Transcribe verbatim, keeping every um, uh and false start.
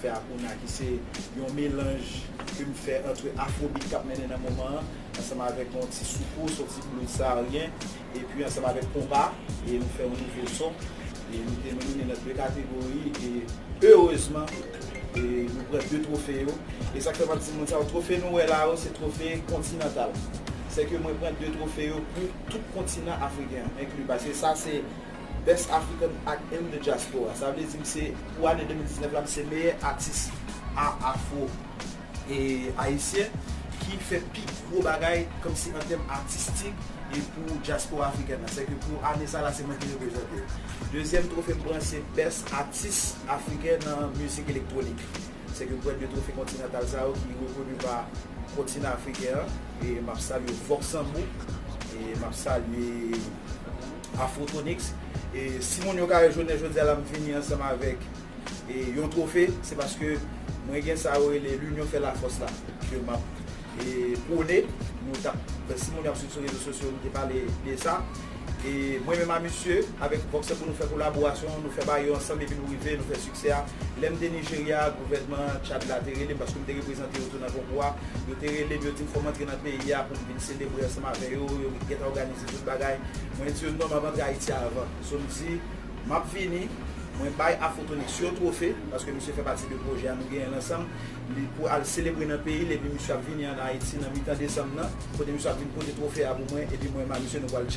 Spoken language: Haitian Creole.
Fè Akouna, ki se yon melanj ke m fè ant afrobeat k ap mennen nan moman an, ansanm avèk yon ti soukous, yon ti blues saharyen, epi ansanm avèk konpa, e nou fè yon nouvo son. E nou te nomine nan de kategori, e erezman, e nou pran de twofe yo. E sa k fè pati moun sa yo, twofe nou wè la yo, se twofe kontinantal. Se ke mwen pran de twofe yo pou tout kontinan afriken an, enkli, paske sa se Best African Act in the Diaspora. Sa vle di m se, pou ane de mil diznèf la, m se meyè atis a afro e ayisyen ki fè pi gwo bagay kòmsi an tèm atistik e pou dyaspora afrikèn nan. Sèke pou ane sa la, se mwen ki reprezante. Dezyèm twofe m pran se Best Atis Afriken nan mizik elektwonik. Sèke m pran de twofe kontinantal sa yo ki rekoni pa kontinan afriken an. E m ap salye Vox Sambo, e m ap salye Afrotonix. E si moun yo ka wè jounen jodi a la, m vini ansanm avèk e yon twofe, se paske mwen gen sa yo rele l'union fait la force la, ke m ap e, pwone. Nou t ap, si moun yo ap swiv sou rezo sosyo, nou te pale de sa. E mwen menm a misye, avèk Vox Sambo, nou fè kolaborasyon, nou fè bagay yo ansanm, epi nou rive, nou fè siksè a. Lè m te Nijerya, gouvènman Tchad la te rele m, paske m te reprezante yo tou nan konkou a. Yo te rele m, yo di m fò m antre nan peyi a pou m vin selebre ansanm avè yo. Yo gentan òganize tout bagay. Mwen di yo non, m ap antre Ayiti avan. So m di, m ap vini, mwen bay Afrotonix yon twofe, paske misye fè pati de pwojè a, nou genyen l ansanm. Li pou al selebre nan peyi l, epi misye ap vini ann Ayiti nan mitan desanm nan, kote misye ap vin pote twofe a pou mwen, epi mwen menm a misye nou pral